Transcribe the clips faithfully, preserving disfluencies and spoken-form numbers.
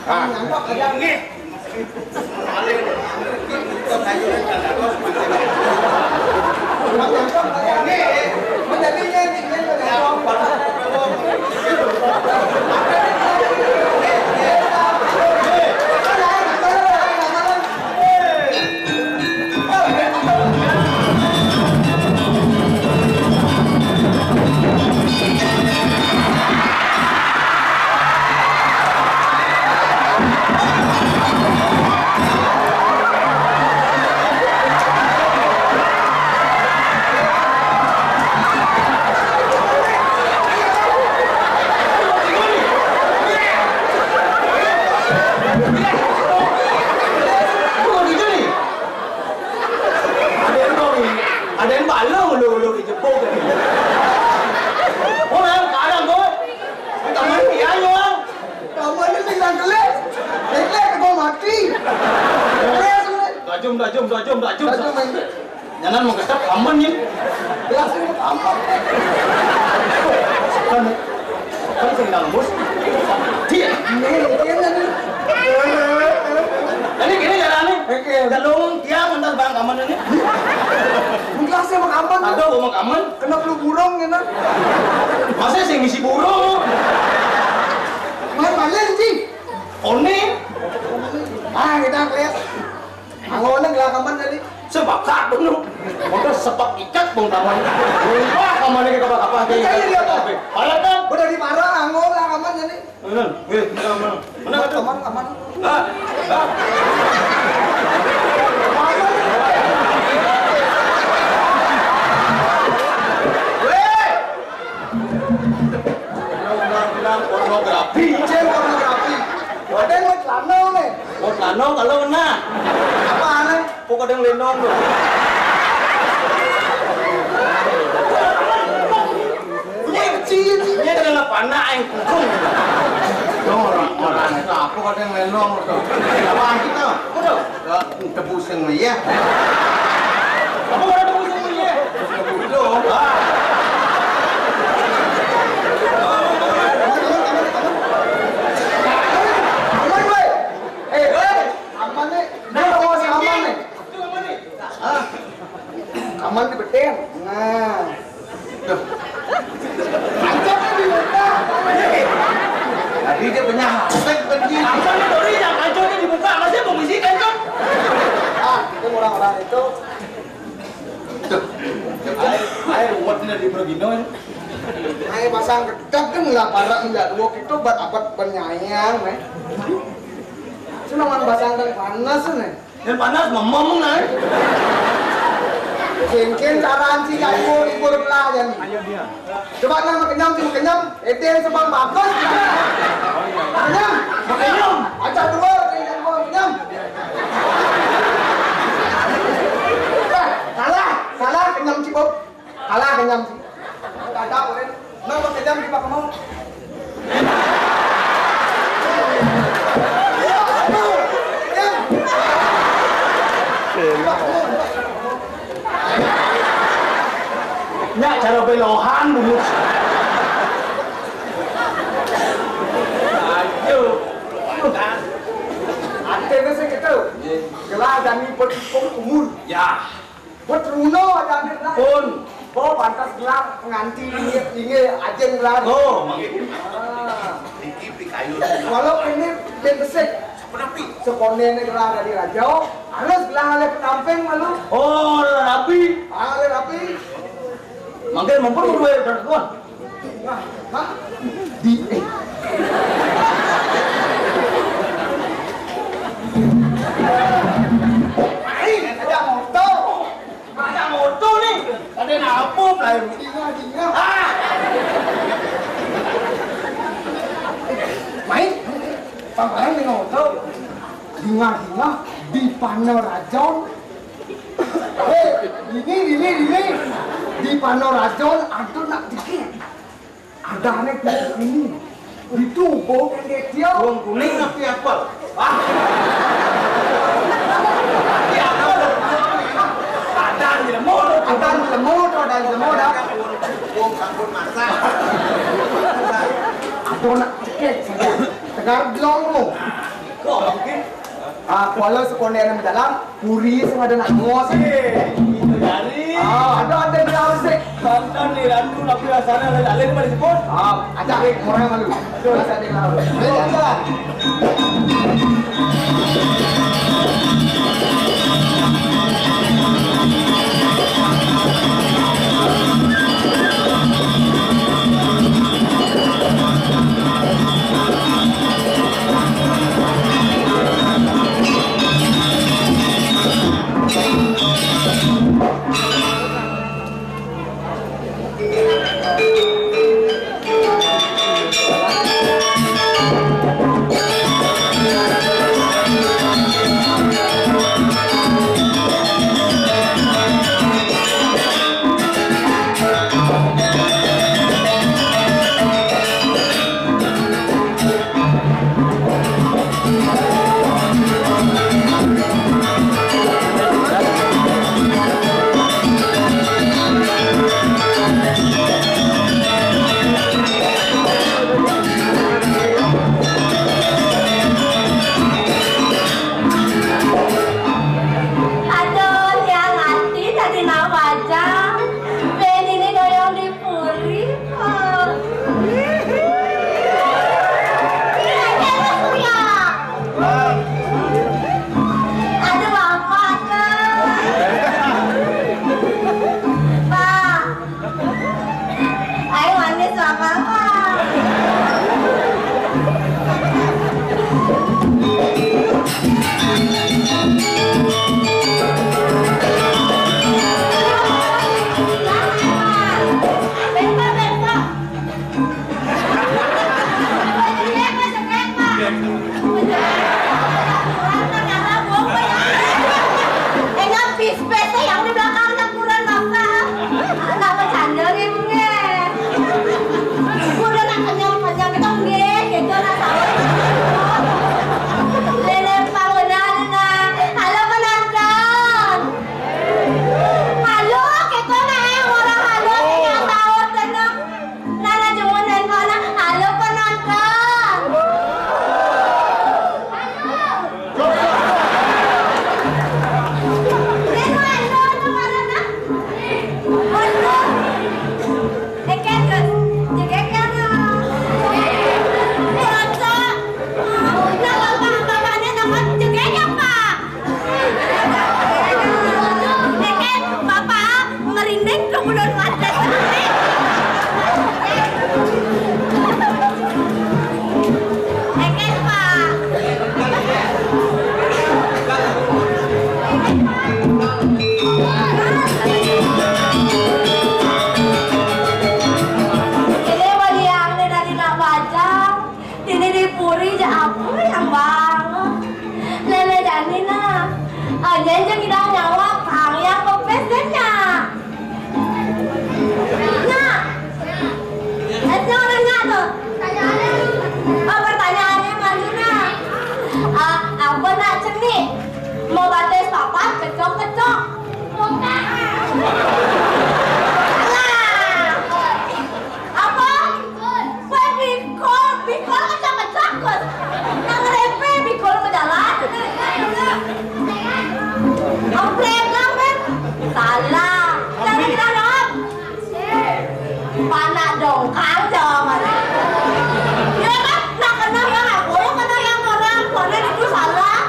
Nangkep aja. Nggih. Ada yang balo lu, lu dijebok. Oh, yang kadang, Bos. Kamu ini ya, Bang. Kamu ini tinggal gelek. Gelek, gua mati. Gelek, lu. Dajum, dajum, dajum, dajum. Dajum, main. Nyanan mau kesep, aman nih. Gelas ini aman. Kan, kan sing dalam bos. Dia. Ini, ini, ini. Jadi gini jalannya. Oke. Jalung tiang antar bang kaman ini. Gelasnya mau kaman. Ada mau kaman. Kena flu burung, ya, nah. Masa sih ngisi burung? Main balen, Ci. One. Ah, kita lihat. Anggone gelah kaman tadi. Sepakat bener. Udah sepak ikat bang kaman. Wah, kaman ini kapan-kapan. Iya, iya, iya. Parah kan? Udah diparah, anggo gelah kaman tadi. Bener. Weh, bener, bener. Bener, bener. Kaman, kaman. Ah, ah. Weh! Pornografi. Cek pornografi. Ada yang mau celana nih. Mau celana kalau mana? Apa aneh? Pokok ada yang lenong tuh. Ini kecil sih. Ini adalah panah yang kungkung. Dong orang-orang itu apa kata yang lenong tuh? Apa kita? Udah. Ya, tebusin ya. Apa kata tebusin ya? Tebus dong. Aman, weh. Eh, weh. Aman nih. Nah, aman nih. Itu aman nih. Ah. Kaman di bedeng. Nah. Tuh. Kancoknya di muka. Tadi dia punya hashtag benci. Kancoknya dori, yang kancoknya di muka. Masih mau ngisi kancok? Ah, itu orang-orang itu. Tuh. Air, air uwet ini di Bergino ini. Air pasang gedeg kan lah, parah enggak dua gitu, buat apa penyayang, nih. Cuma man pasang kan panas, nih. Yang panas, memem, nah. Cincin cara anci kayu libur lah, jadi. Coba nang makenyam, si makenyam, ete yang sebang bagus. Makenyam, makenyam. Aja dua, ete yang sebang makenyam. Eh, salah, salah, kenyam cibok. Kalah kenyam cibok. Kagak boleh. Nang makenyam di Pak Kemau. Nya cara belohan dulu. Ayo. Ate sih gitu. Gelah dani berikut umur. Ya. Buat Runo ada ambil lah. Pun. Oh, pantas gelar nganti ini, ini ajen gelar. Oh, mangga. Ah. Niki pikayu. Walau ini ben besik. Sepenapi. Sekonene gelar dari Raja. Halus gelar oleh penamping malu. Oh, rapi. Ah, oleh rapi. Mangga mumpung dua berduaan. Nah, Pak. Di, eh. Aing ada motor. Ada motor nih. Ada napu, lain. Dingah, dingah. Ah. Main. Pamparan dengan motor. Dingah, dingah. Di panel rajon. Hei, ini, ini, ini. Di panel rajon, aduh nak dikit. Ada aneh di sini. Itu bau dia. Bawang kuning tapi apel? Ah. Tapi apel. Ada di lemur. Ada di lemur, ada di lemur, dah. Bawang sabun masak. Ada nak cekek saja. Tegar belum lu. Ah, walau sekondér yang dalam, puri sing ada nangos. Eh, itu dari. Ah, ada, ada di laut sih. Santan nih, Ratu, tapi rasanya ada, ada di mana disebut? Ah, ada, eh, orang malu. Aduh. Masa di laut. Ayo, Kak. Aduh, yang hati tadi nawajang. Ben ini doyong di puri. Oh. Iya, iya, iya. Aduh, apa, Kak? Pak. Ayo manis, Bapak. Besok, besok. Besok, besok, Pak. Enggak, bis-bis yang di belakangnya kurang, Bapak. Anak bercanda nih, Bung, ya. Udah nak kenyang-kenyang kita, nggih, gitu, nak sahur. Lele, Pak, udah, nah. Halo, penonton. Halo, gitu, nah, yang orang halo, yang sahur, tenang. Nana jemur handphone, halo penonton. Halo, halo, halo. Halo. Oke, terus. Jegek ya, no. Terus, nah, bapak, bapaknya nama jegek ya, Pak? Eke, Bapak, merinding ke bulan mata. Eke, Pak. Ini mau diambil dari nak bajang. Ini di puri ja apa yang banget. Lele jani nah. Aja aja kita nyawa kang yang kepes deh nya. Nah. Esnya orang nya tuh. Oh, pertanyaannya malu nah. Ah, apa nak cengik? Mau batis papat, kecok-kecok. Nah. Apa? Kue bikul, bikul kecak-kecak, Gus. Nang repe bikul ke jalan. Amprek lah, men. Salah. Jangan kita jawab. Panak dongkal jawabannya. Ya kan? Nah, kena yang aku, ya kena yang orang. Mana itu salah?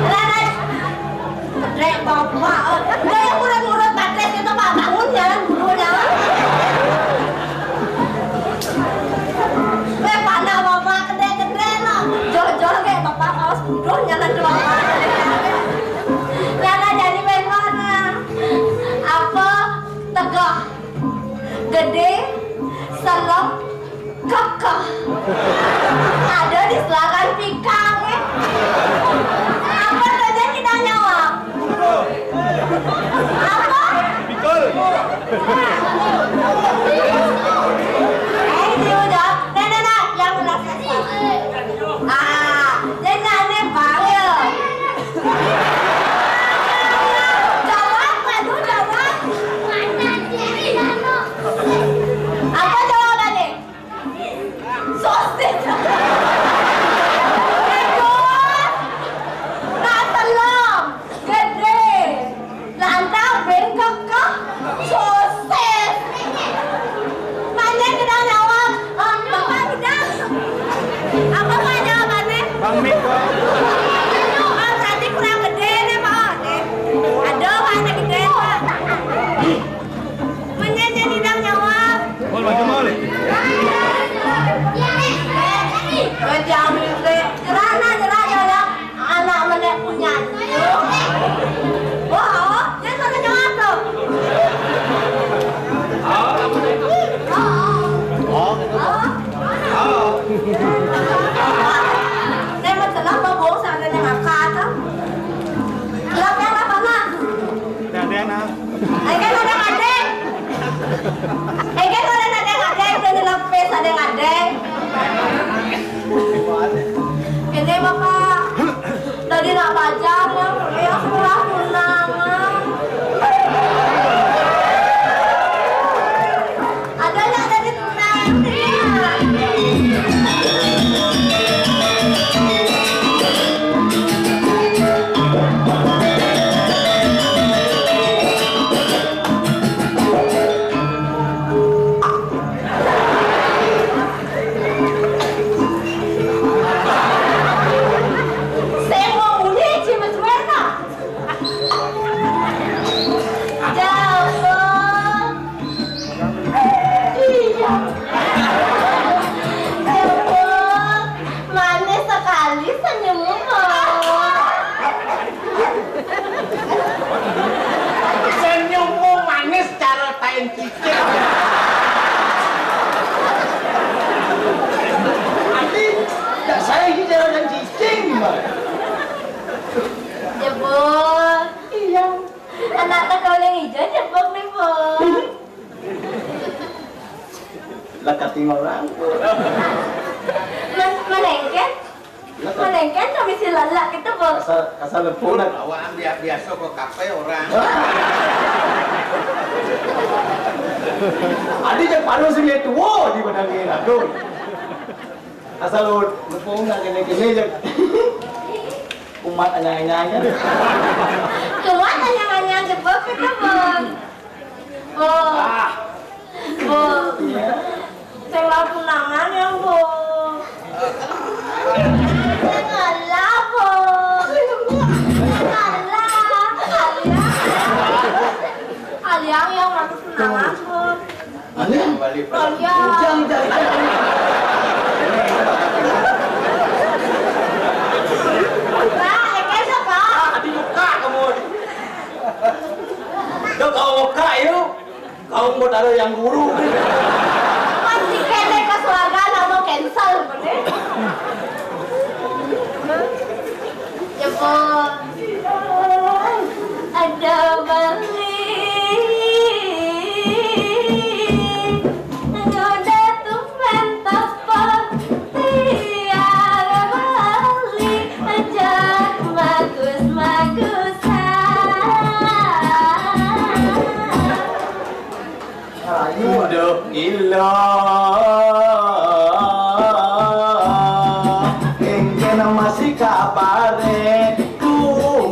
Lah, nah, kedrek bapak. Udah ya, urut-urut batres itu, Pak. Bangun, jangan dulu, jangan. Weh, pada bapak kedrek-kedrek lah. Jor-jor kayak bapak kaos bodoh, jangan dulu. Lah, nah, jadi bagaimana? Apa tegak, gede, selok, kekeh. Ada di selatan pikang, eh. Apa saja kita nyawa? Apa? Pikul. Eh, ini udah. Nah, nah, nah, yang benar. Ah, jadi aneh banget. Jawab, aduh, jawab. Apa jawabannya? Sosis Ali senyummu, Mbok. Senyummu manis cara tain cicing. Adi, ndak saya iki cara tain cicing, Mbok. Jebul. Iya. Anak tak kau yang hijau jebul nih, Mbok. Lah kating orang. Man, malengken? Lah, Kak. Malengken kami si lalak kita, Bos. Kasar, kasar lepun, Kak. Awak biasa kok kafe orang. Adi cak panuh sing tua di badan ni, aduh. Asal lepun nak kena-kena je. Kumat anyang-anyang kan. Kumat anyang-anyang jebol kita, Bos. Bos. Ah. Bos. Sing lara tunangan ya, Bos. Alah, Bos. Alah. Alia. Alia yang lara tunangan, Bos. Alia? Alia. Ujang, ujang, ujang. Pak, Eka siapa? Ah, dibuka kamu. Dah kau buka, yuk. Kau mau taruh yang guru. Pasti kene ke swarga, nama cancel, bener? Ya, Bos. Ada balik. Ngoda tumben tepuk tiar balik. Ajak magus-magusan. Ayu, aduh, gila. Engken masih kabare, ku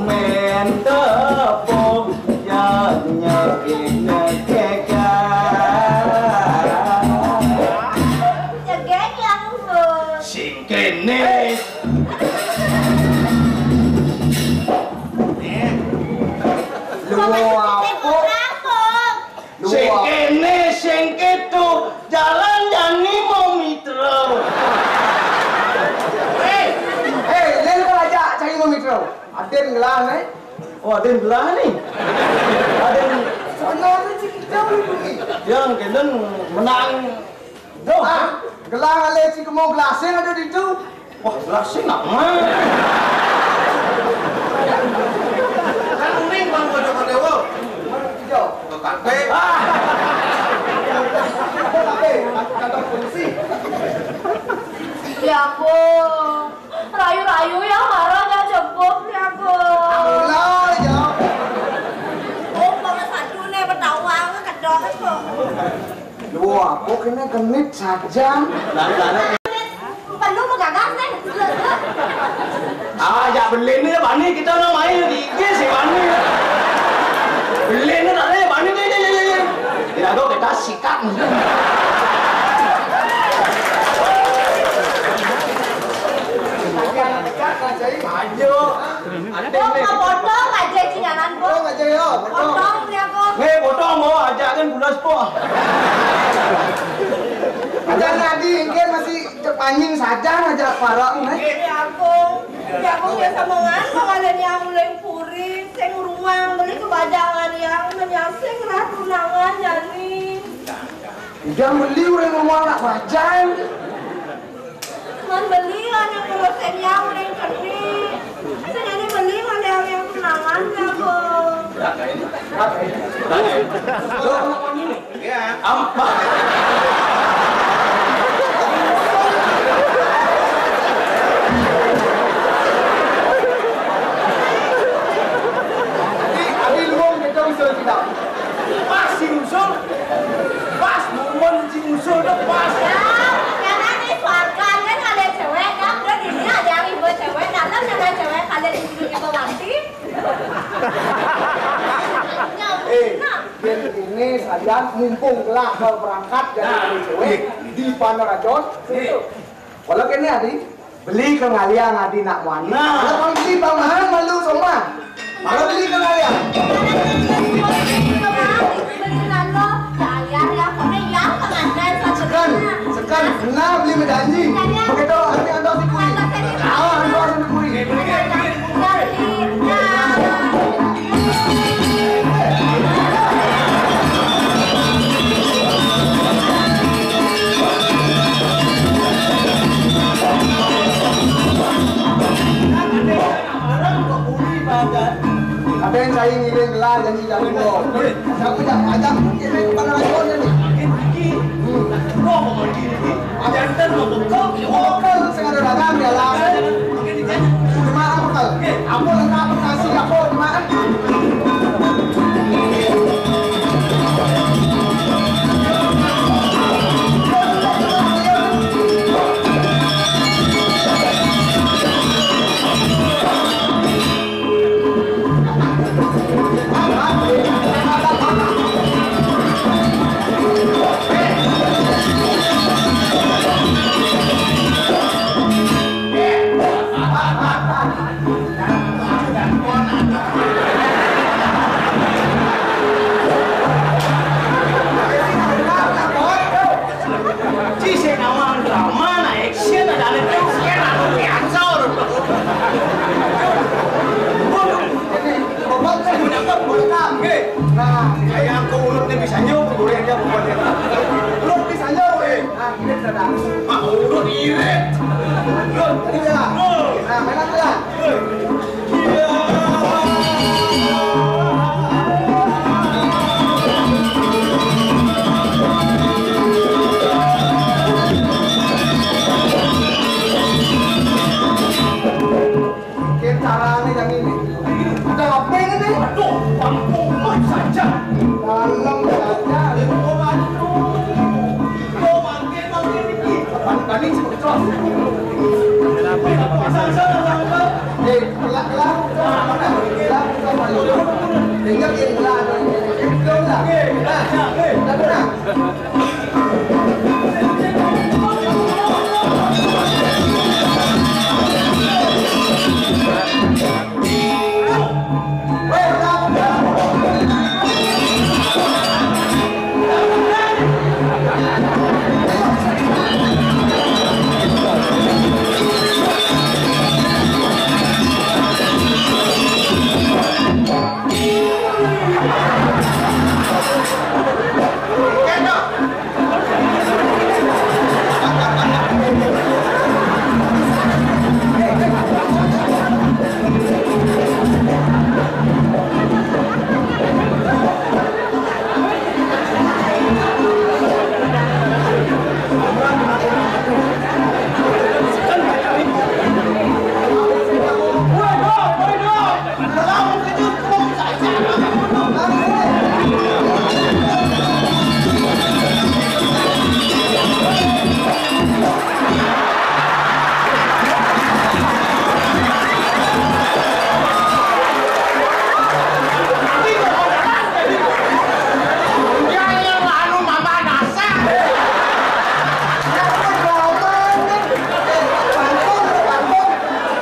men tepung, ya nyegek-nyegek. Nyegek yang, Bos. Sing kene. Lu apa? Sing kene, sing ketu, jalan jani mau mitra. Hei, hei, lel kau aja cari mau mitra. Aden gelah ni. Oh, aden gelah ni. Aden. Sana tu cik jauh ni. Yang kena menang. Duh. Ah, gelang ale cik mau gelasing ada di tu. Wah, gelasing nak mah. Kan uning bang bojo kodewo. Mana hijau? Ke kafe. Ah. Kafe, kantor polisi. Ya ampun. Rayu-rayu ya marah ya jebok ya ampun. Alah ya. Oh, bang satu nih bertawang kedok kok. Dua apa kena genit saja. Lalu, lalu. Perlu begagas nih. Ah, jak belin ni bani kita nak main di I G si bani. Belin ni tak ada bani ni ni ni ni. Tidak ada kita sikat. Ayo. Potong aja cinganan, potong aja ya, potong. Potong ya, kok. Nih, potong mau aja kan bulas po. Aja nadi engke masih cek panjing saja aja parok nih. Ya aku, ya aku biasa mangan, mangan yang uleng puri, sing ruang beli kebajangan yang menyasing lah tunangan jani. Udah beli orang rumah anak bajang. Man beli lah yang ngurusin yang udah keni. Saya ini beli mana yang yang tunangan ya kok. Iya. Ampa. Adi, adi luang kita usul kita. Pas si usul. Pas momen si usul tu pas. Ya, karena ini keluarga kan ada cewek kan, udah dini ada yang ibu cewek, dalam ada cewek, ada di situ ibu nanti. Eh, dan ini saya mumpung kelak kalau berangkat dari cewek di Panarajon. Walau kene adi, beli ke ngaliang adi nak muani. Nah. Kalau beli bang mahal malu semua. Kalau beli ke ngaliang. Sekan, sekan, nah beli berjanji. Begitu, nanti anda si kuih. Ah, Saya ngiring gelar janji jago. Jago, jago, ajak mungkin main kepala racun ni. Makin tinggi. Hmm. Roh makin tinggi. Jantan mau bekal, bekal sengaja dagang dia lah. Makin tinggi. Cuma apa kal? Apa lengkap kasih apa cuma? Ci sing nawang drama, nah action ada ada action, anu biasa. Bapak saya punya apa? Nggih. Nah, kayak aku urut nih bisa nyup, gorengnya pokoknya. Urut bisa nyup, eh. Nah, ini sudah. Mak urut irit. Urut. Jadi ya. Nah, enak ya. Kita caranya yang ini. Udah apa ini? Aduh, ampun, saja. Tolong saja. Aduh, aduh. Banding, banding sih, betul. Asal, asal, asal, asal. Eh, kelak, kelak. Kelak, kelak, kelak. Tinggal dia kelak. Belum lah. Udah, udah.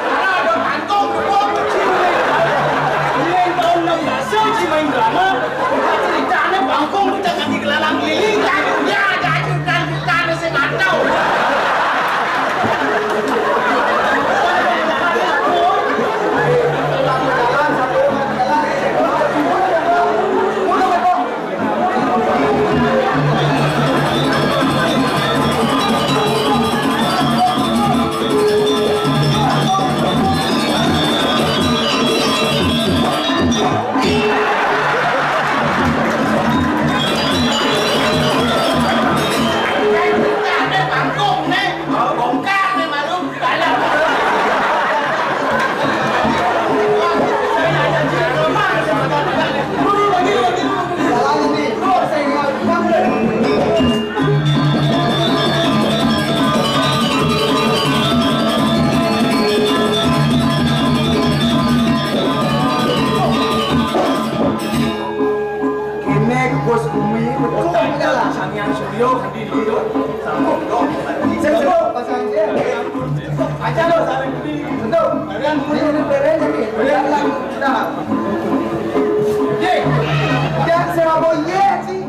Karena ada pangkong, gua kecil nih. Ini yang tahun enam belas, si main drama. Ceritanya pangkong, kita ganti gelalang keliling, jatuhnya, jatuh, dan kita ada sing nggak tahu. Kene ke bos bumi, betul aja lah. Sang Yang Suryo, sendiri, sanggup, dong. Saya sanggup, Pak Sanjay. Aja lo, saling beli. Betul. Kalian beli. Ini beli, ini beli. Beli, beli. Nah. Ye. Jangan saya mau ye, sih.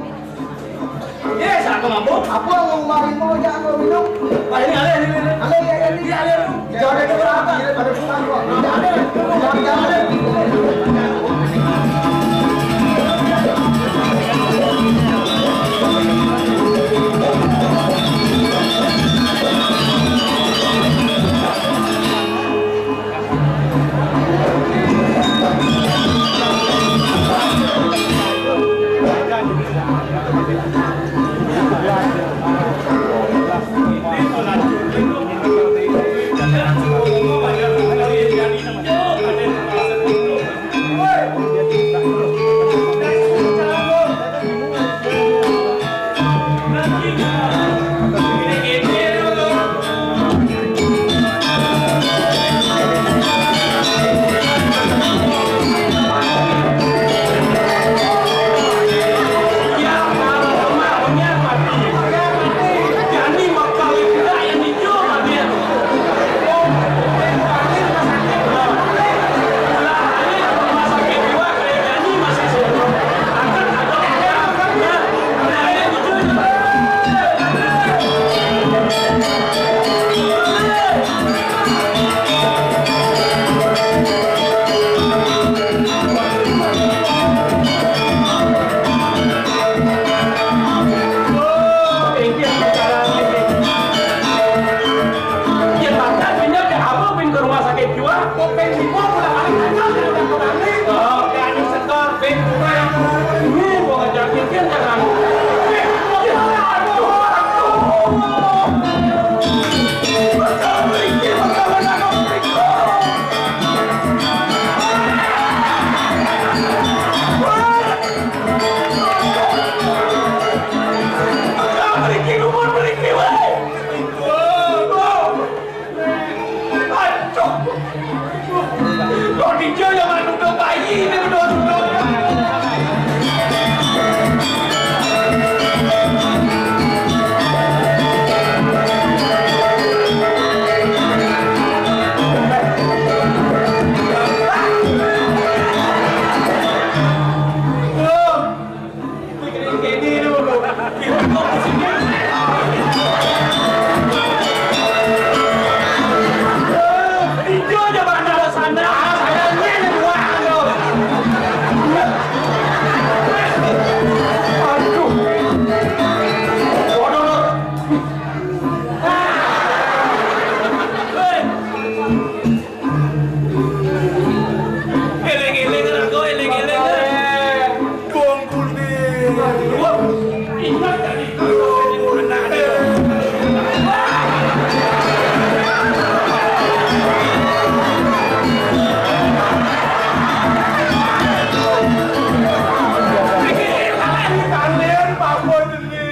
Ye, siapa mampu? Apa yang mau mari mau jangan mau minum? Pak, ini alih, ini, ini. Alih, ya, ya, ini. Iya, alih, alih. Jangan ada berapa. Iya, pada pulang, kok. Jangan ada. Jangan, jangan ada. Wah, kok ping lima udah balik aja, udah kembali. Oh, jadi setor, ping lima yang ini gua ngajakin dia jangan. Aduh. Kok dijak ya, anu, duduk bayi ini, duduk, duduk. Eling-eling aku, eling-eling. Dong kuning. Wah, ingat tadi. Anak dia. Kalian apa ini?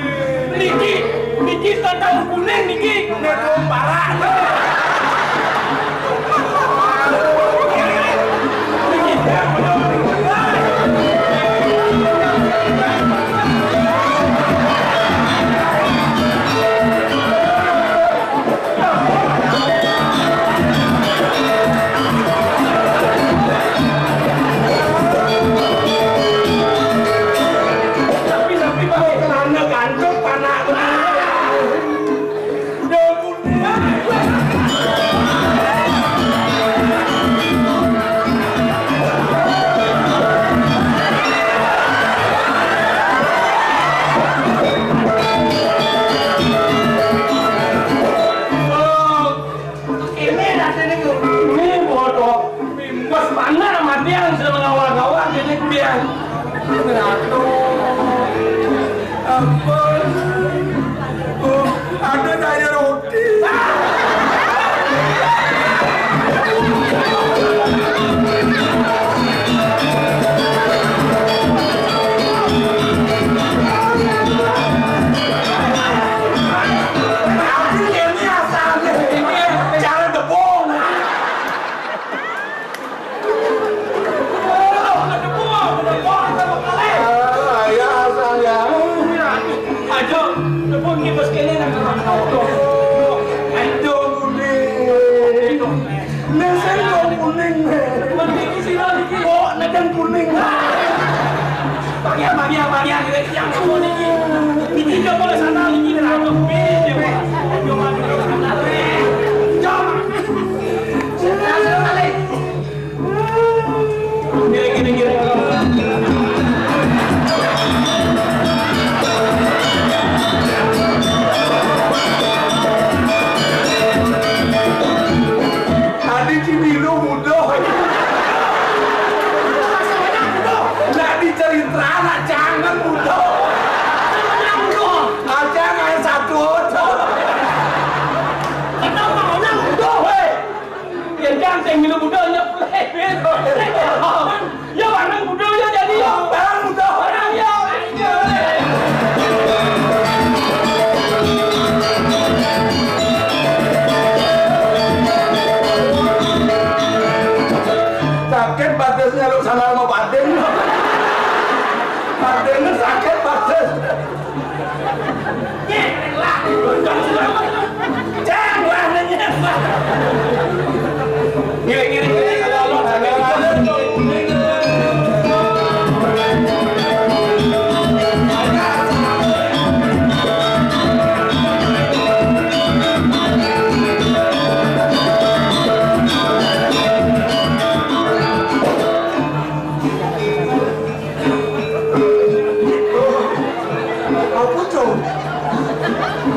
Niki, niki tentang kuning niki. Nek wong parah. Tapi, tapi, Pak, celana gantung, panak bener. Ini rasanya tuh. Ini bodoh. Mas mana mati yang sedang ngawal-ngawal ini kuliah. Aduh. Ampun. Oh, ada saya roti. Tapi ini asalnya ini cara tepung. Ah, ya, asal ya. Aduh, tepung di bos kene nang. Aduh, kuning. Nesen dong kuning. Kuning sih, kuning. Kok neken kuning? Bagian, bagian, bagian, yang semua niki. Niki coba ke sana, niki neraka. Coba, coba, coba. Gini, gini, gini. Tadi Cibino muda. Nggak dicerita, anak jangan muda. Aja main satu. Kenapa orang muda, weh? Yang ganteng minum muda, nyep. Ya, barang muda, ya, jadi, ya. Barang muda. Barang, ya. Sakit batisnya lu salah mau batin. Batinnya sakit batis. Apa tu?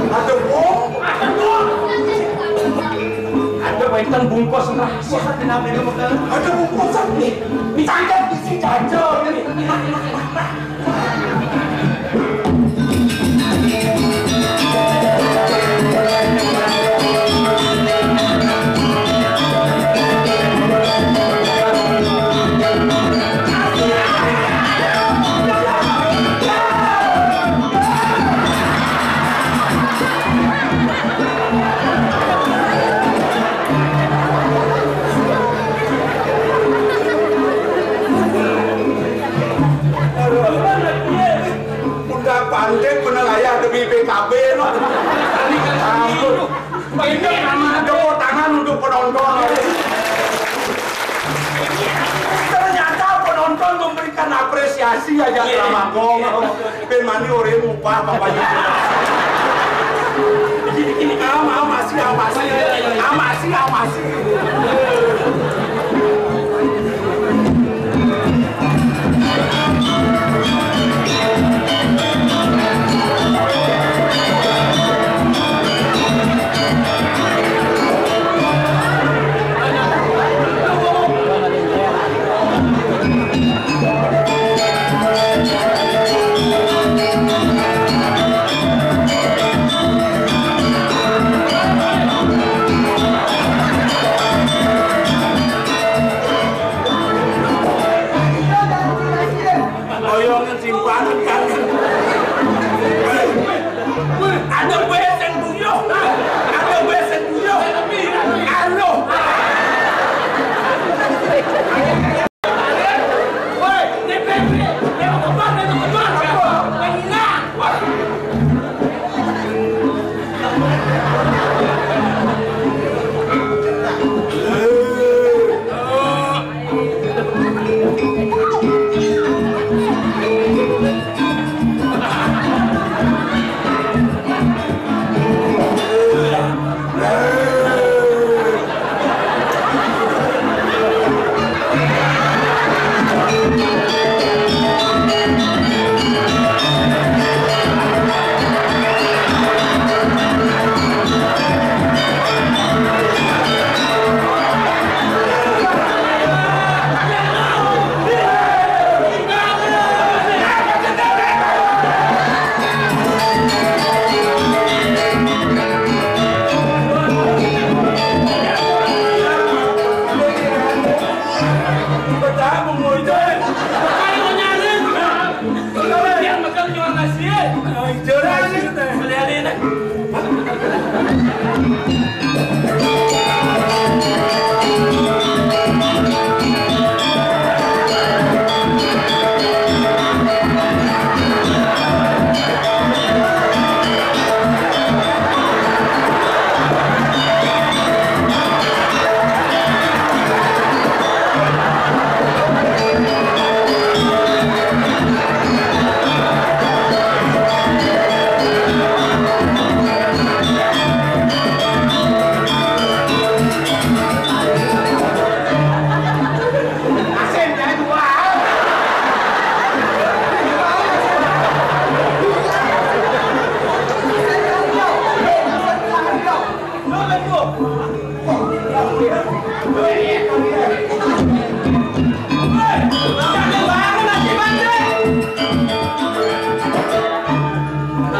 Ada wong? Ada wong? Ada Aduh, pusat nih. Ditangkap isi jancur nih. Udah pantek bener ayah demi P K B lo. Ampun. Ini tepuk tangan untuk penonton. Ternyata penonton memberikan apresiasi aja drama gong. Pin mani ore mupah bapaknya. Am, am, masih, am, masih. Am, masih, am, masih. Boyongan simpanan kan. Ada beseng tuyul. Ada beseng tuyul. Alo.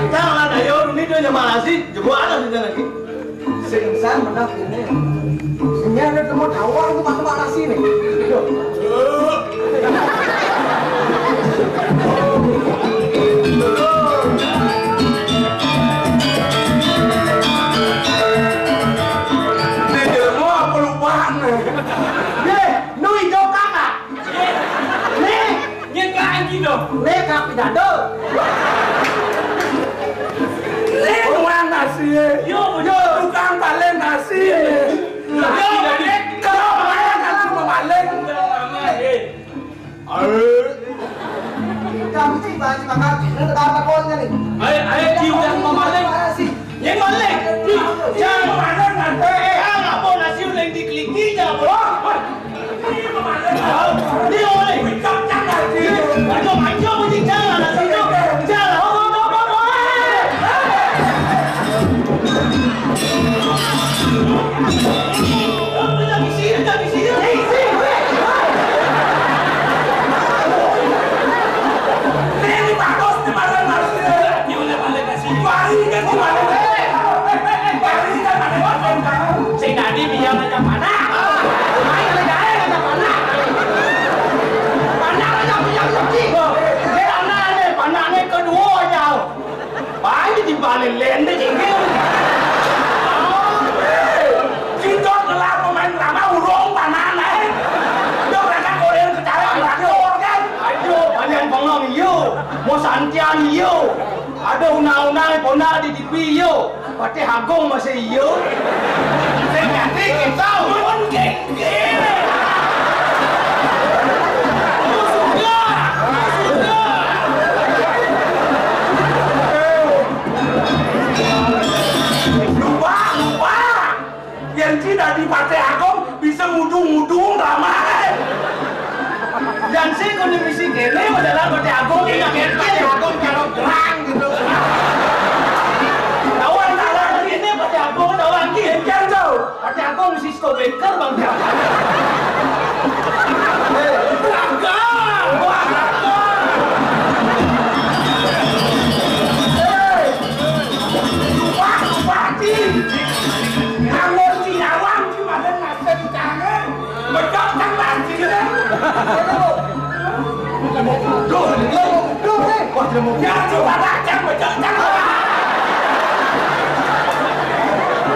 Jangan ayo, ini dia nyamar sih, jebol ada di dalam. Sing san menang ini. Ini ada temu tawar, aku masuk mana sini? Duh. Ini ilmu apa lupaan? Ye, nu hijau kakak. Nih, nyekaan gitu. Nih, kak pidato. Nih, tukang nasi. Yo, yo, tukang balen nasi. Yo, balen, tukang balen nasi mau balen. Ayo. Kamu sih, Pak, sih, Pak, Kak. Ini tukang takonnya nih. Ayo, ayo, cium yang mau balen. Mana sih? Yang mana? Jangan mana nanti. Eh, ah, apa nasi udah dikeliki ya, bro? Ini mana? Ini oleh. Ayo, ayo, mesti jalan, nasi itu. Jalan. Oh, oh, oh, oh, oh. Apa lagi sih? Mau santian iya. Ada undang-undang pondak di T V iya. Patih Agung masih iya. Sing ngerti kita. Pun gengge. Sudah. Sudah. Lupa, lupa. Yang tidak di Patih Agung bisa ngudung-ngudung ramai. Yang sih kuning misi kene, modal Patih Agung ini kaget. Patih Agung kalau gerang gitu. Tahu antara ini Patih Agung, tahu lagi. Yang jauh. Patih Agung misi Stobeker, Bang. Wah, wah, Ci. Nganggur Ci nyawang, Ci, pada nasib kangen. Bedok kan lagi, ya. Duh, duh, duh, eh. Wah, dia mau. Ya, coba baca, bedok kan.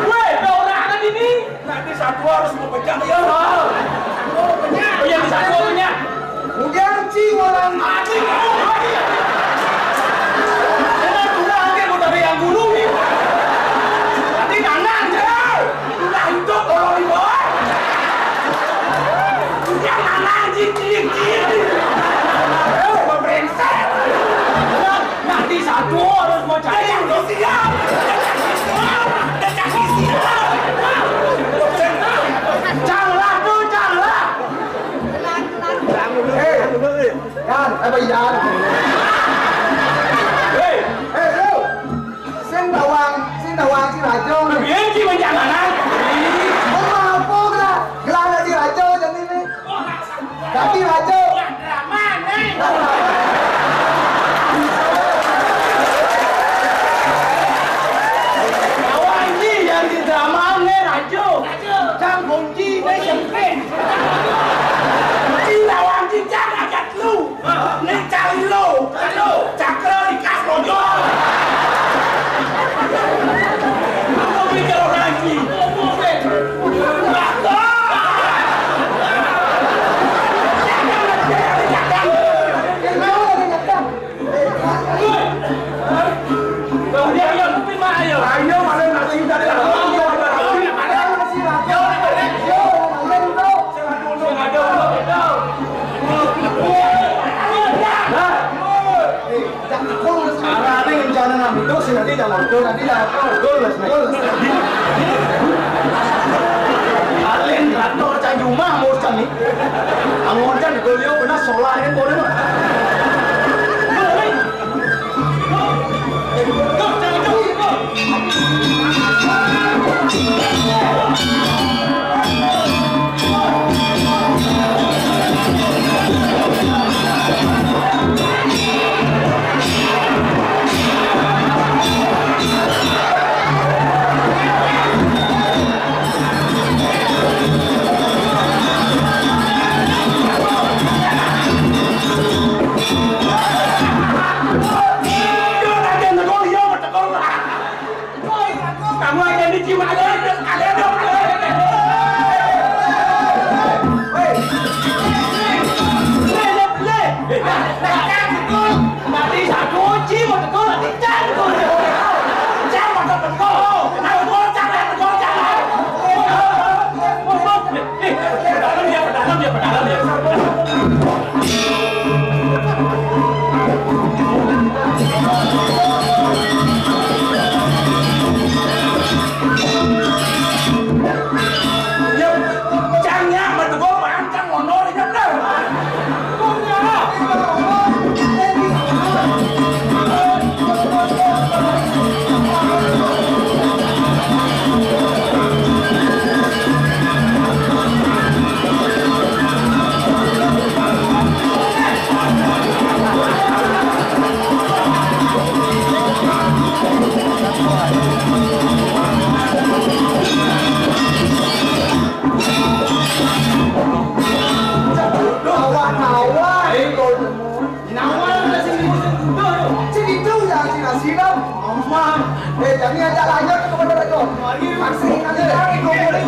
Weh, ada orang ada di sini. Nanti satu harus mau pecah, ya. Oh, yang satu punya. Udah, Ci, orang mati. Dengan kurang dia mau dari yang guru, nih. Nanti nanang, ya. Udah hidup, kalau di bawah. Udah nanang, Ci, Ci, Ci. Eh, pemerintah. Nanti satu harus mau cari. Siap. Canglah tuh, canglah. Eh, Yan, apa Yan? Hei. Eh, lu. Sing tawang, sing tawang si Rajo. Biar si menjangan. Mau apa gelah? Gelah si Rajo jadi ini. Tapi Rajo. Kawan ni yang di drama ni Rajo. Cang kunci ni sempit. Cing lawan cing cang agat lu. Ni cari lu. Cakra ikas lojo. Aku pikir orang ni. Arane rencana nang itu, sing nanti jangan order, nanti jangan order, mas, mas. Alin, traktor, cang jumah, mau cang ni. Angon cang, gue lihat benar, solar, ini boleh, mas. Kamu aja dicium, ada, ada, ada. Hei. Hei, hei, hei. Nanti satu cium, betul, nanti cantik. Jangan betul. Nah, betul, jangan, betul, jangan. Hei, hei, hei. Dalam ya, dalam ya, dalam ya. Nawar, nawar. Nawar, sing dibutuh. Sing itu ya, sing asiram. Aman. Eh, jadi ajak lanjut kepada Rajo. Mari, Pak Sri, nanti lagi kumpulin.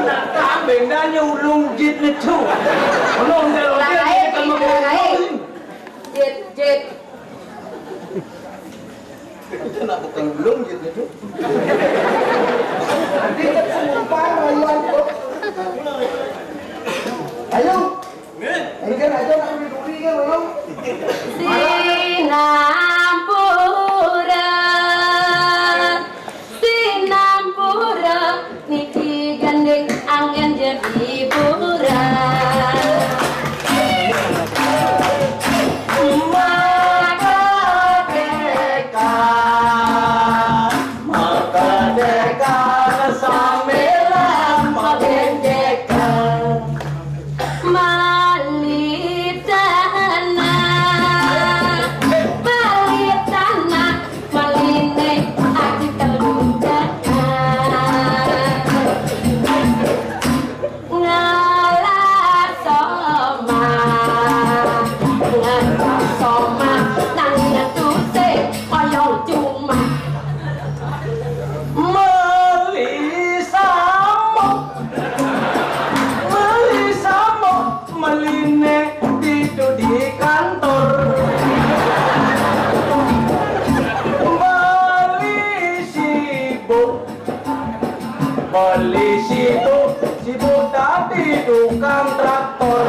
Nak tambeng nanya ulung jit necu. Ulung jalo jit. Jit, jit. Kenapa kan ulung jit necu? Nanti kan semumpang rayuan kok. Ayo. Engke aja nak duri-duri kan, ayo. Sinampura, sinampura, niki gandeng Angin jadi bulan. Maka deka, maka deka sambilan magenjekan. Mali tanah, mali tanah, maline aji telunjangan. Ngalah soma, ngalah soma, nang nyatuse oyong cuma. Meli samuk, meli samuk, meline tidur di kantor. Meli sibuk, meli sibuk, sibuk tadi tukang traktor.